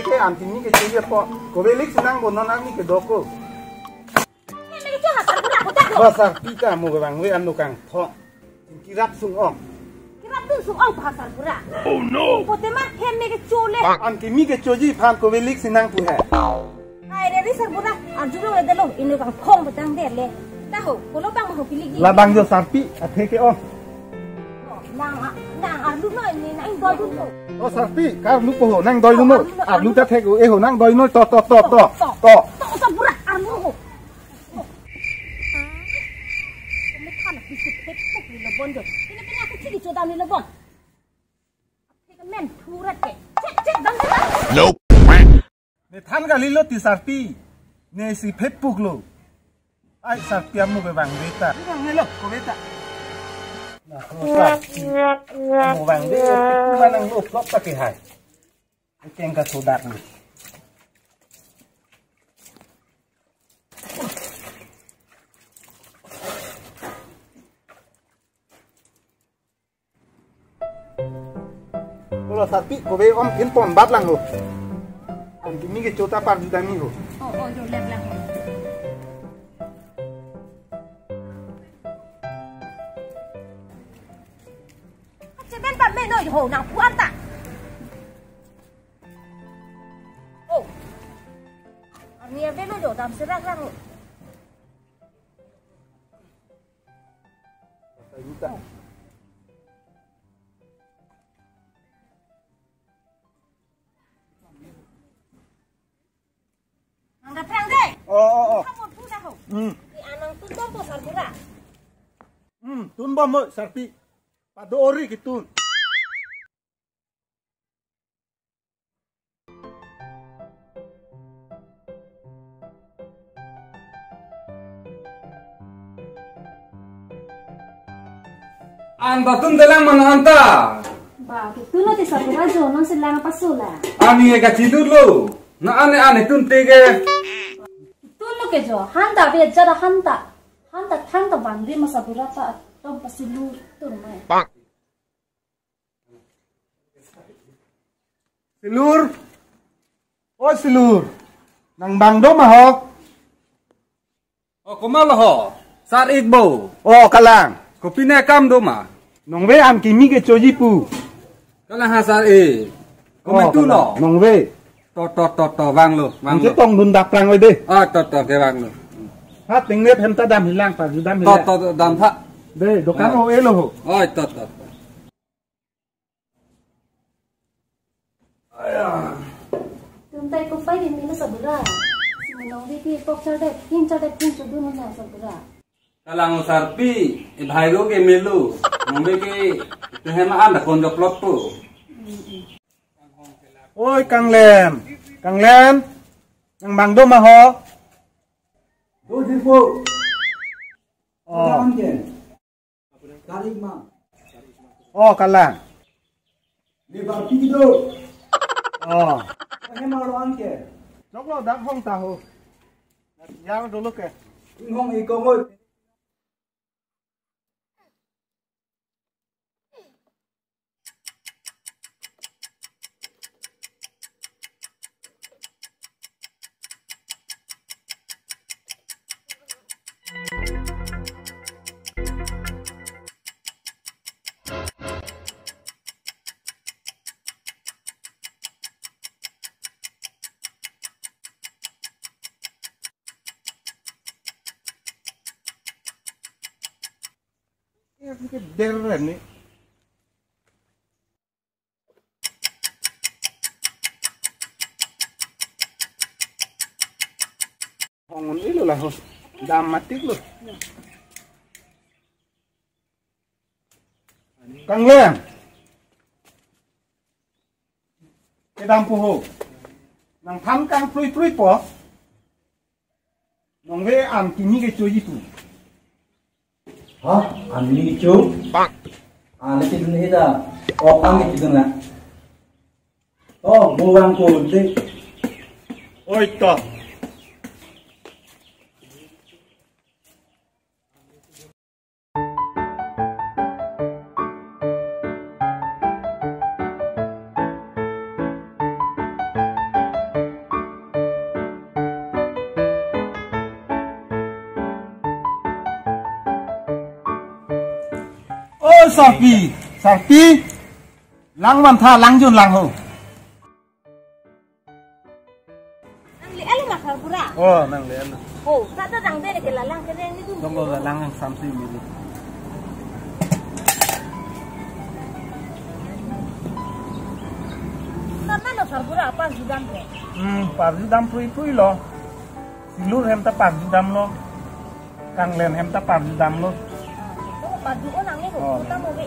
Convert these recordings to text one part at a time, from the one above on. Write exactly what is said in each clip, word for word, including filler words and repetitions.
Ke an kimi kechoji apot. Kove-liksinang bo, non arni kedo ko. Heme kecho ha sarbura kodak ko. Ba sarpi ta mo bang ve anu kangthong. Kirap sung-ong. Kirap dun sung-ong pa sarbura. Oh no. Pote ma heme kecho le. An kimi kechoji aphan kove-liksinang pu he. Ai re ri sarbura, arjulo le delo, inut kangthong petang der le. Taho, kono bang ho pilik di. Labang jo sarpi, athe ke-ong. Nang, nang arlu noi, ne nang doi dun lo. O sarpi, karlu po ho, nang doi dun lo. Arlu ta thek-o, eh ho, nang doi noi, to, to, to, to. To, to sarbura, arlu ho. Kami than bisi phepuk ni lo bon jo. Pine pine aku chigi chodam ni lo bon. Aphi kamen thurat ke. Cek, cek, dam, dam. Nope. Ne than kalilo ti sarpi. Ne si phepuk lo. Ai sarpi amu ke bang beta. Bang ne lo, ko beta. Na, ko sarpi. Amu bang beta. Mana lo plok ta ke hai. Keng kasodak ni. Olo sarpi, kove-om pin pon bat lang ho. An kimi kecho ta parju dam ni ho. Oh, oh, jo lep lang ho. Chemen pa meno ho nang puan ta. Oh. Arni avelo jo dam serak lang ho. Nang daprang deh. Oh, oh, oh. Kamu tu dah ho. Hmm. Di anang tun dong tu sarbura. Hmm, tun bom mo sarpi. Pado ori kitun. An batun dalang mana anta? Ba, kitun lo ti sarbura jo, nang selang apa sula? Ani eka chidut lo. Na ane ane tun tege. Kitun lo ke jo, hanta be jada hanta. Hanta thang ta bang di ma sarbura ta, tom pasilu tur mai. Silur. O Silur. Nang bang do ma ho? O komat lo ho? Sar-ik bo. O kalang. Kopi ne kam do ma? Nongve an kimi kechoji pu. Kalang ha sar-ik. Komat tu lo. Nongve. To to to to vang lo. Vang lo. Tong dun daprang oi de. Ah to to ke vang lo. Ha ting ne phem ta dam hilang pa ju dam hilang. To to to dam tha. De dokan ho e lo ho. Oi to to to. Tum tai kopai di milo sarbura. Nongve ke pok chardet, tin chardet, tin chodun na sarbura. Kalang o sarpi, e bhai ro ke melo. Nongve ke tehem an da kon joplot po. Oi Kanglem, Kanglem, nang bang do ma ho? Do jirpo. Oh. Kalang ke. Tarik ma. Oh, kalang. Ne barpi do. Oh. Kahe ma lo an ke. Jok lo dak hong ta ho. Yang dulu ke. Hong ikong oi. Yang ke der ni. Hongon ilo lah ho. Dam matik lo. Kanglem. Kedam po ho. Nang than kang prui prui po. Nongve an kimi kechoji pu. Ha? An kimi kecho? Pak. An le chidun heda. Ok an le chidun na. Oh, mo vang ko de. Oi to. Sarpi, Sarpi, lang vantha, lang jun lang ho. Nang le alo ma Sarbura? Oh, nang le alo. Oh, ta ta dang de ke lalang ke deng ni dun. Dong lo lalang ang samsi mili. Tama lo Sarbura apa judam ke? Hmm, parju dam prui prui lo. Silur hem ta parju damlo. Kanglen hem ta parju damlo. Ah, itu parju ko nang ni ko. Oh. Kita mau ke.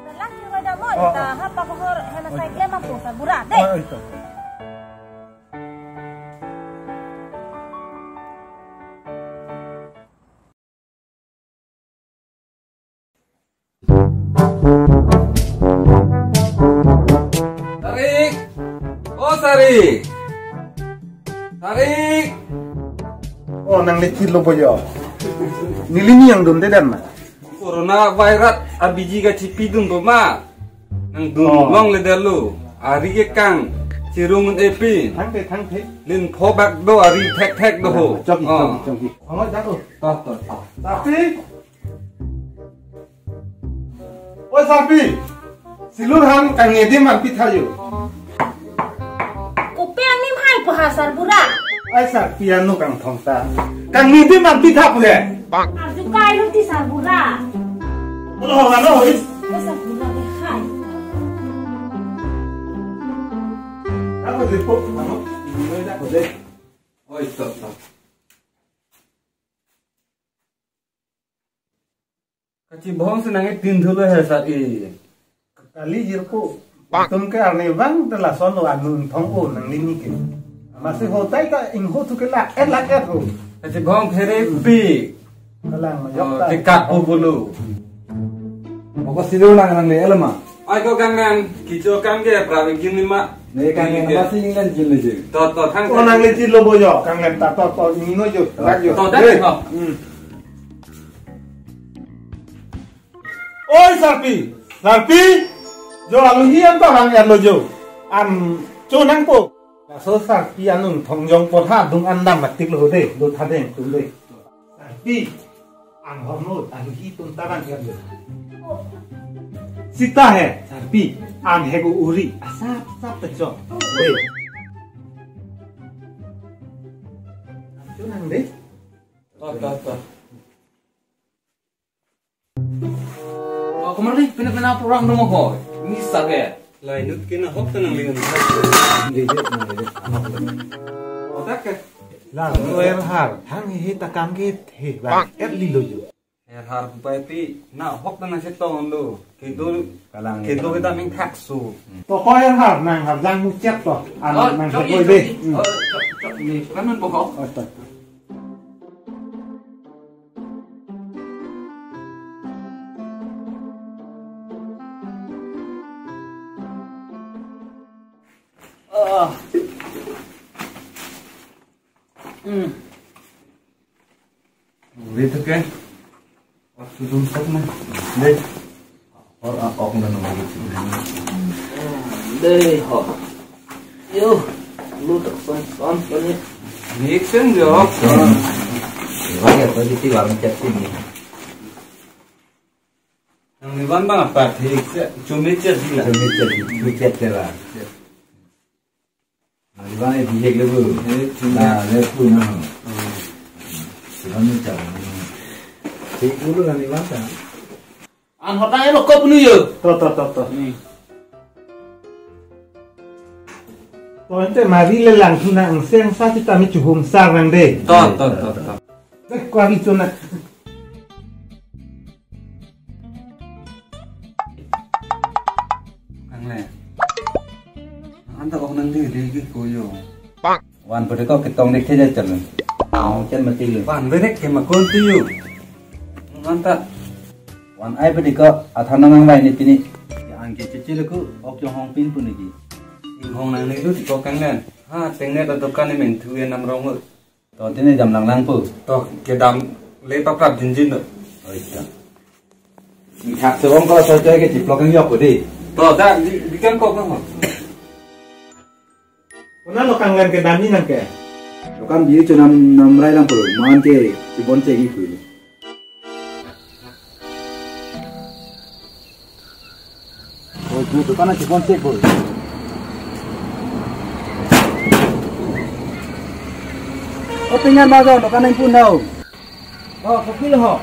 Dalang kita damo, oh, kita oh. Ha pakohor hem, oh, sai klem apa Sarbura. Deh. Oh, itu. Sarik! Oh, Sarik! Sarik! Oh, nang le chilo boyo. Neli ni yang dun de dan ma. Corona virus abiji kachipi dun do ma. Nang dun, oh, long le delo. Ari ke kang chirung un epi. Thang the, thang the. Lin pho bak do ari thek thek do ho. Chok, oh, chok, chok. Mama jago. Toh, toh, toh. Tapi Oi Sarpi, silur han kangni adim an pitha yo. Kopi angni hai pu ha Sarbura. Ai Sarpi anu kangthong ta. Kangni adim an pitha pu he. Arju kai lo ti Sarbura. Ano ano oi. Ko Sarbura le hai. Ako de po ano. Oi, stop, stop. Kachibong si nang tin thulo he sar i. Kali jirpo. Tum ke arni bang te lason lo anun thong o nang lini ke. Masi hotai ta ingho thu ke la et la et ho. Kachibong phere pi. Kalang ma yok ta. Oh, tikat po bulu. Moko silo nang nang le elma. Ai ko kangnen, kicho kangke, pra gini ma. Ne kangnen, ne masi inglen jin le jin. To, to, thang. Oh, nang le jin lo boyo, kangnen ta to, to, ingno jo, lak jo. To, dak, eh, to. Hmm. Oi, Sarpi, Sarpi, jo aluhi an to hang yan lo jo. An, cho nang po. Laso Sarpi anung thongjong potha adung an dam matik lo de, lo tha deng tum de. Sarpi, ang horno, aluhi tum tabang ya de. Sita he, Sarpi, ang he ko uri, asap sap techo. De. Cho nang de. To, to, to. Oh, kemana nih? Pina-pina program dong ho. Ini sage. Lainut kena hok tenang dengan. Otak ke? Lang, lo er har. Hang he takam ke he bang. Er lilo jo. Er har bupai pi. Na hok tenang setong lo. Kedo kalang. Kedo kita ming thak su. To ko er har nang har jang mucet to. An, oh, nang chok, he koi chok, de. Hmm. Oh, chok, chok, ini kan men bohong. Oh, to. Ah. Hmm. Uri tu ke? Waktu tum tak na. Deh. Or a ok na nunggu sini. Dei ho. Yo, lu tak son son son ya. Nixon jo. Wah ya, tadi ti warung chat sini. Nang ni wan bang apa? Thik se, chumi chat sila. Chumi chat, chumi chat sila. Nah, di mana di hek lebu? Eh, cuma. Nah, lebu nah. Hmm. Cuma ni cara. Hek dulu kan di mana? An hotang elo kop nu yo. To, to, to, to. Hmm. To ente mari le lang thu na angseng sa kita mi chuhum sar nang de. To, to, to, to. Deh, kuari chuna. Ang le. Ang ta ok nang di di ko yo. Wan pede ko ketong dek theja chalo. Ang chen mati yo. Wan berek ke makon ti yo. Ang ta. Wan ai pede ko athan nang bai ni pini. Ang ke chichi leku ok jong hong pin pun lagi. Ing hong nang ni lu ti ko kang nan. Ha, teng ne ta dukan ni men thu ye nam rong. To tini jam lang lang pu. To kedam le paprap jinjin do. Oh, iya. Thak sewong kalau saya ke ciplok yang yok di. To da di, di kan kok kan. Kona lo kanglen kedam ni nang ke? Lo kan di chonam nam rai lang pu. Man ke cibon cegi pu. Dukan na chipon chek bol. O pingan majon, dukan na impun tha ho. O, kopi lo ho.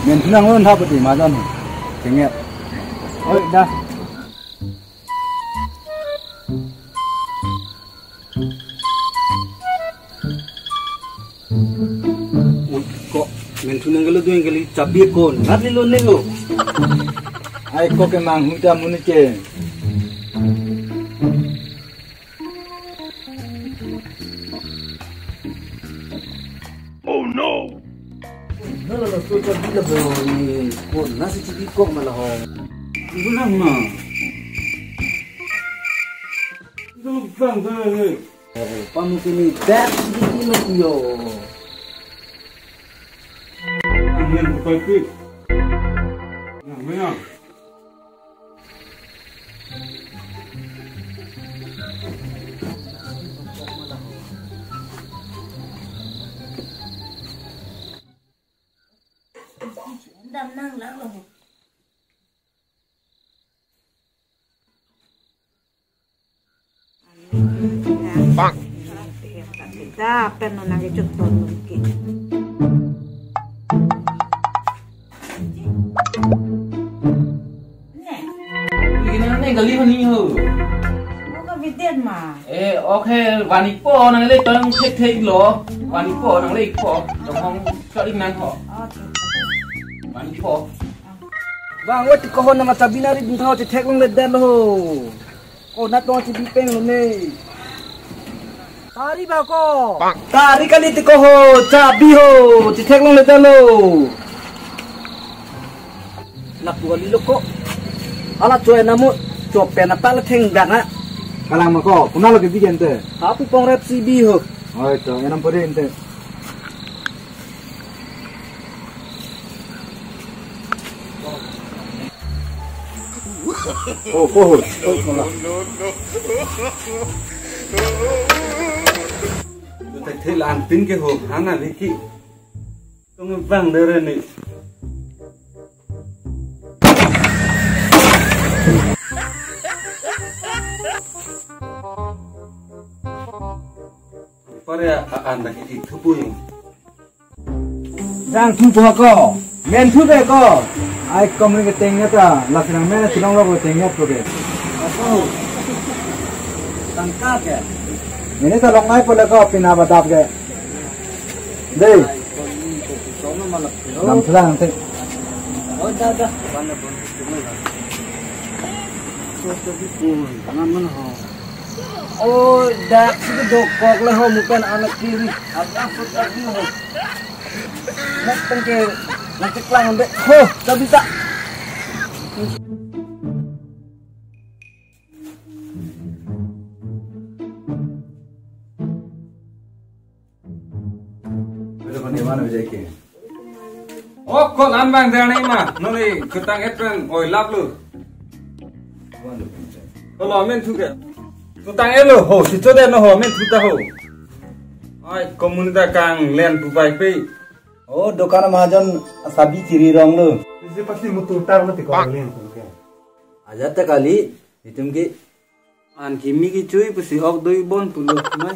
Menthu nang un tha pati majon. Kengep. Oi, dah. Ui, kok menthu nang kalo dueng kali, chabi ko nat lilo ning lo. Ai, kok ke manghu ta muni ke. Oh no! Nala la so chabi la bo ni ko nasi chabi kok mala ho. Ibu nang ma. Ibu bang bang. Eh, pamu kini dak chabi mati yo. Angin bukai pi. Nah, mana? Dam nang lang lo. Bang. Kita pen nang kechok ton mungkin. Ne. Ini nang ne kali honi ho. Mo ka bidet ma. Eh, okay, vani po nang le tong thek thek lo. Vani po nang le po. Tong hong kali nang ho. Oh, thek. Vani po. Bang, wet ko ho nama chabi nari dun tha ho, chethek longledet lo ho. Ko nat tong chabi peng lo ne. Tari ba ko. Tari kali ti ko ho, chabi ho, chethek longledet lo. Nak dua lilo ko. Ala choi namu, choi pen apa la theng dana. Kalang ma ko, kuna lo ke bigen te. Apu pong rep chabi ho. Oi to, enam pore ente. Oh, oh, oh, malah. Thek thek la anpin ke ho, hana Vicky. Tung bang dere ni. Pare a, a, anda ke ithu pu yung. Jang thu po ko. Menthu de ko. Ai kom ni ke teng ya ta. La sinang men sinong lo ko teng ya to de. Ako. Tangka ke. Ini tolong nai pole ko pina badap ke. Dei. Nam thlang te. Oh, da, da. Mana pun. Mana ho. Oh, dak si dokok le ho mupen anak kiri. Anak put lagi ho. Nak tengke, nak ceklang ambek. Ho, tak bisa. Betul kan, di mana bisa ke? Oh, ko lan bang dei ma. Noni ketang et pen oi lap lo. Ko lo menthu ke. Ketang et lo ho, si chode no ho, menthu ta ho. Ai, komunita kanglen pu bai pe. Oh, dukan mahajon sabi chiri rong lo. Isi pasti mutu tar mati ko kalian tu ke. Ajat ta kali, itum ke. An kimi kechui pusi ok doi bon pulo mai.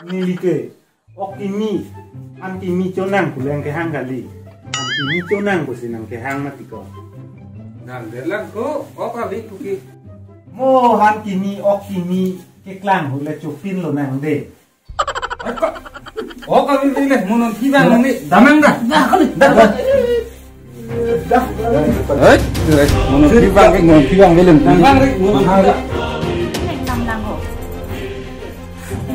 Neli ke. Ok kimi. An kimi chonang pulang kehang kali. An kimi chonang pusi nang kehang mati ko. Nang delang ko, ok kali puki. Mo han kimi, ok kimi, keklang hule chopin lo nang de. Ai, kok. Oh, kami pilih monon kibang ni. Damang dah. Dah, kali. Dah, dah. Dah. Hei, hei, monon kibang, eh, monon kibang, belum. Kibang, eh, monon kibang. Nek tam nang ho.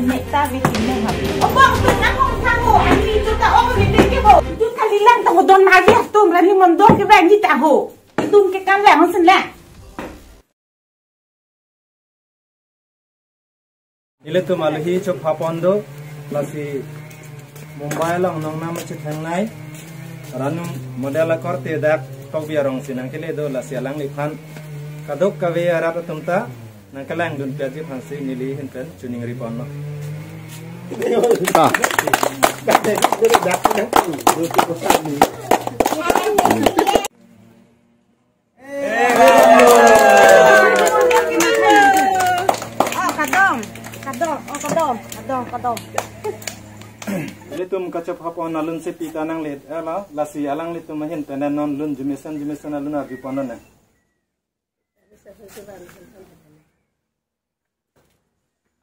Nek ta bikin nang ho. Oh, bang, tu nang ho, nang ho. Ani tu ta, oh, bikin ke ho. Tu kalilang ta ho don lagi tu, berani mondor ke berani ta ho. Tum ke kan lang, sen lang. Ilitum alohi chopha pon do, lasi Mumbai along nongnam chethangnai, Ranum model akorte dak Tokbi arong si nangkele do, lasi alangliphan kadokave arat atum ta nangkelangdun piaji aphansi neli ahin pen choningri ponlo. Ah. Kadom, kadom. Ilitum kachap hapon alun si pita nanglit, eh, la, lasi alanglitum ahin pen non lun jumesen jumesen alun arjupon nang.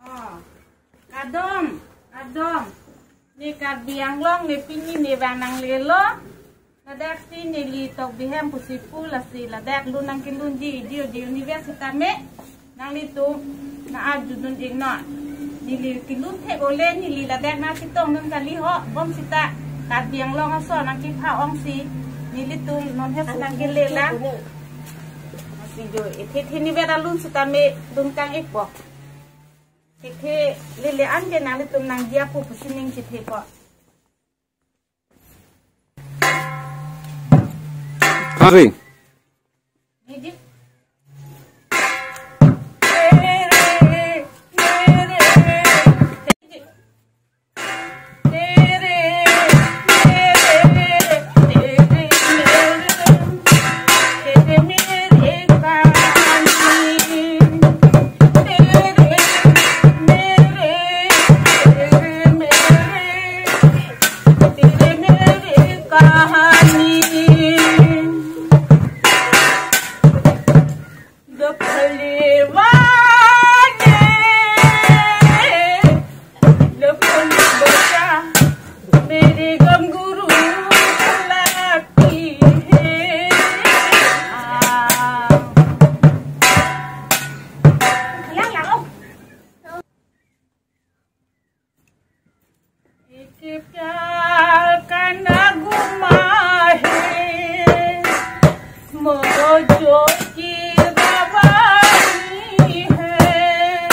Oh, kadom, kadom. Ne Karbi Anglong ne pini ne vang nanglelo. Ladak si neli Tokbi Hem pusi pu, lasi ladak lun nangkelunji Iji Ojir Universe sitame nanglitum nang-arjudun iknon. Neli kelun thek ole, neli ladak nangchetongdun kali ho, bom sita Karbi Anglong ason nangkepha-ong si nelitum non hes nangkele lang. Lasi jo, ithe the ni vera lun sitame lun kang-ikpo. Ithe lele an ke nanglitum nangji apu pusi ning chithepo. Kari. Niji. एक प्यार का नगमा है, मौजों की रवानी है,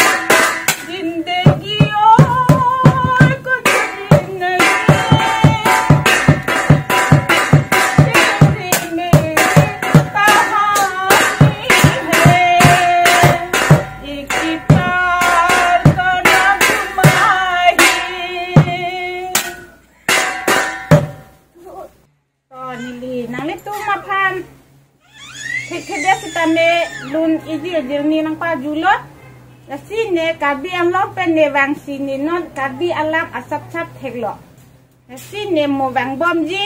जिंदगी और कुछ भी नहीं, तेरी मेरी कहानी है। एक प्यार का नगमा है। To neli nanglitum aphan thekthedet sitame lun Iji Ojir ni nangpajulo. Lasi ne Karbi Anglong pen ne vangsi ne non Karbi alam asap sap theklo. Lasi ne mo vangbomji,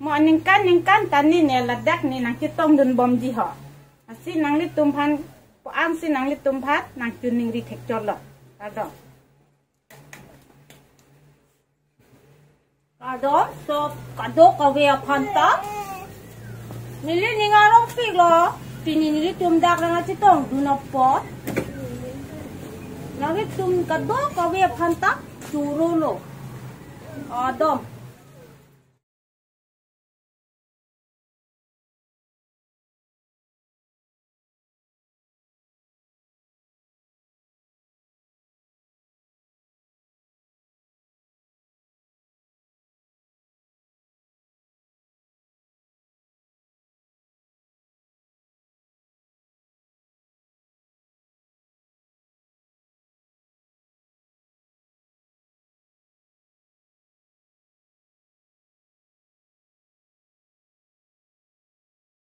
mo aningkan ningkan ta ne ladak ne nangchetongdunbomji ho. Lasi nanglitum aphan, ko-an si nanglitum aphan nangchiningri thekchotlo. Kadom. Kadom, so kadokave aphan ta neli ning arongpiklo, pini nelitum dak nangchetongdun apot. Nanglitum kadokave aphan ta chorolo. Kadom.